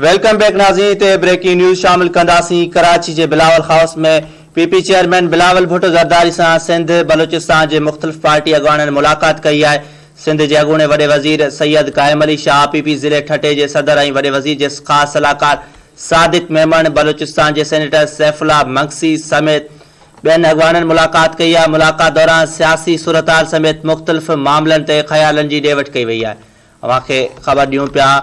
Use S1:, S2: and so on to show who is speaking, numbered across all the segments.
S1: Welcome back ناظرين هتي breaking news شامل ڪنداسين ڪراچي جي Bilawal house ۾ P P chairman Bilawal Bhutto Zardari سان سنڌ بلوچستان جي مختلف پارٽي اڳواڻن ملاقات ڪئي آهي سنڌ جي اڳوڻي وڏي وزير سيد قائم علي شاهه پي پي ضلعي ٺٽي جي صدر ۽ وڏي وزير جي خاص صلاحڪار صادق ميمڻ بلوچستان جي سينيٽر سيف الله مگسي سميت ٻين اڳواڻن ملاقات ڪئي آهي ملاقات دوران سياسي صورتحال سميت مختلف معاملن تي خيالن جي ڏي وٺ ڪئي وئي آهي اوهان کي خبر ڏيون پيا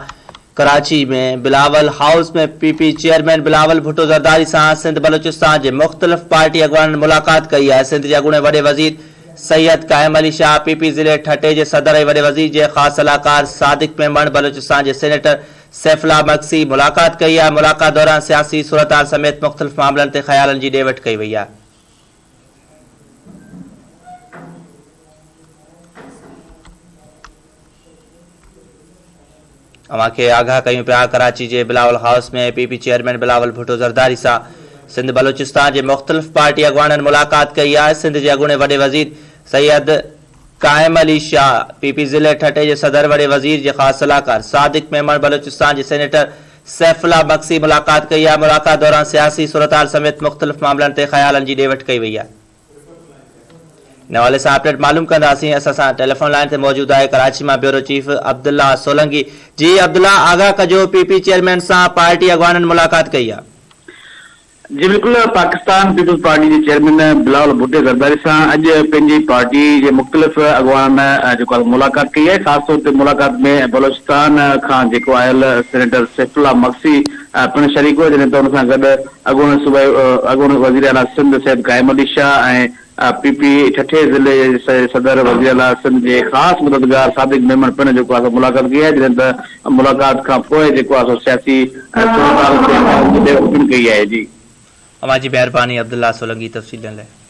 S1: Karachi ۾ Bilawal house ۾ P P chairman Bilawal Bhutto Zardari سان سنڌ بلوچستان جي مختلف پارٽي اڳواڻن ملاقات ڪئي آهي سنڌ جي اڳوڻي وڏي وزير سيد قائم علي شاهه پي پي ضلعي ٺٽي جي صدر ۽ وڏي وزير جي خاص صلاحڪار صادق ميمڻ بلوچستان جي سينيٽر سيف الله مگسي ملاقات ڪئي آهي ملاقات دوران سياسي صورتحال سميت مختلف معاملن تي خيالن جي ڏي وٺ ڪئي وئي آهي. اوهان کي آگاهه ڪيون پيا ڪراچي جي Bilawal house ۾ P P chairman Bilawal Bhutto Zardari سان سنڌ بلوچستان جي مختلف پارٽي اڳواڻن ملاقات ڪئي آهي سنڌ جي اڳوڻي وڏي وزير سيد قائم علي شاهه پي پي ضلعي ٺٽي جي صدر وڏي وزير جي خاص صلاحڪار صادق ميمڻ بلوچستان جي سينيٽر سيف الله مگسي ملاقات ڪئي آهي ملاقات دوران سياسي صورتحال سميت مختلف معاملن تي خيالن جي ڏي وٺ ڪئي وئي آهي. ان حوالي سان اپڊيٽ معلوم ڪنداسين اسان سان ٽيليفون لائين تي موجود آهي ڪراچي مان بيورو چيف عبدالله سولنگي جي عبدالله آگاهه ڪجو پي پي چيئرمين سان پارٽي اڳواڻن ملاقات ڪئي آهي.
S2: جي بلڪل پاڪستان پيپلز پارٽي جي چيئرمين بلاول ڀٽي زرداري سان اڄ پنهنجي پارٽي جي مختلف اڳواڻن جيڪو آهي ملاقات ڪئي آهي خاص طور تي ملاقات ۾ بلوچستان کان جيڪو آيل سينيٽر سيف الله مگسي پڻ شريڪ هو جڏهن ته ان سان گڏ اڳوڻي صوبائي اڳوڻي وزير اعليٰ سنڌ سيد قائم علي شاهه ۽ پي پي ٺٽي ضلعي جي صدر وزير اعليٰ سنڌ جي خاص مددگار صادق ميمڻ پڻ جيڪو آهي سو ملاقات ڪئي آهي جڏهن ته ملاقات کان پوء جيڪو آهي سو سياسي صورتحال تي ڳالهه ٻولهه پڻ ڪئي آهي جي.
S1: اوهان جي مهرباني عبدالله سولنگي تفصيل ڏيڻ لاء.